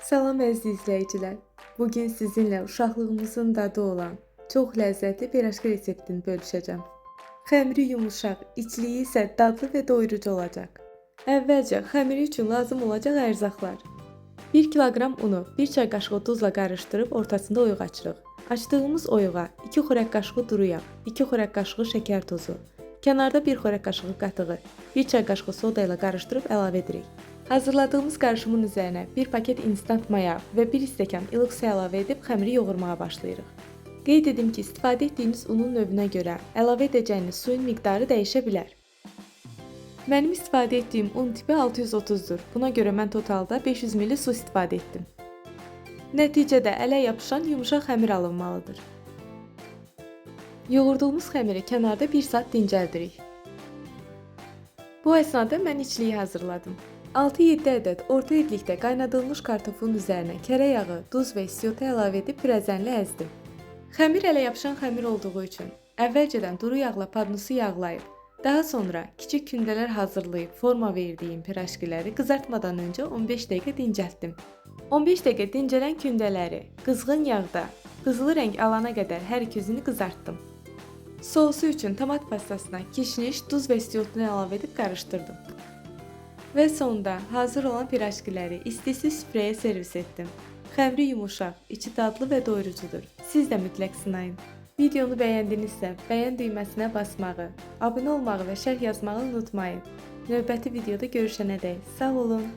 Salam əziz izləyicilər. Bugün sizinlə uşaqlığımızın dadı olan çox ləzzətli piraşka reseptini bölüşəcəm. Xəmiri yumuşaq, içliyi isə dadlı və doyurucu olacaq. Əvvəlcə xəmiri üçün lazım olacaq ərzaqlar. 1 kiloqram unu 1 çay qaşığı duzla qarışdırıb ortasında oyuq açırıq. Açdığımız oyuğa 2 xörək qaşığı duru yağ, 2 xörək qaşığı şəkər tozu, kənarda 1 xörək qaşığı qatığı, 1 çay qaşığı soda ilə qarışdırıb əlavə edirik. Hazırladığımız qarışımın üzərinə 1 paket instant maya və 1 stəkan ilıq su əlavə edib xəmiri yoğurmağa başlayırıq. Qeyd edim ki, istifadə etdiyiniz unun növünə görə əlavə edəcəyiniz suyun miqdarı dəyişə bilər. Mənim istifadə etdiyim un tipi 630-dur. Buna görə mən totalda 500 ml su istifadə etdim. Nəticədə ələ yapışan yumuşaq xəmir alınmalıdır. Yoğurduğumuz xəmiri kənarda 1 saat dincəldirik. Bu əsnada mən içliyi hazırladım. 6-7 ədəd orta idlikdə qaynadılmış kartofun üzərinə kərə yağı, duz və istiyotu əlavə edib pürəzənli əzdim. Xəmir ələ yapışan xəmir olduğu üçün əvvəlcədən duru yağla padnusu yağlayıb, daha sonra kiçik kündələr hazırlayıb forma verdiyim piraşkiləri qızartmadan öncə 15 dəqiqə dincəltdim. 15 dəqiqə dincələn kündələri qızğın yağda qızılı rəng alana qədər hər iki üzünü qızartdım. Sousu üçün tomat pastasına kişniş, duz və istiyotunu əlavə edib qarışdırdım. Və sonda hazır olan piraşkiləri isti-isti süfrəyə servis etdim. Xəmiri yumuşaq, içi dadlı və doyurucudur. Siz də mütləq sınayın. Videonu bəyəndinizsə, bəyən düyməsinə basmağı, abunə olmağı və şərh yazmağı unutmayın. Növbəti videoda görüşənədək sağ olun.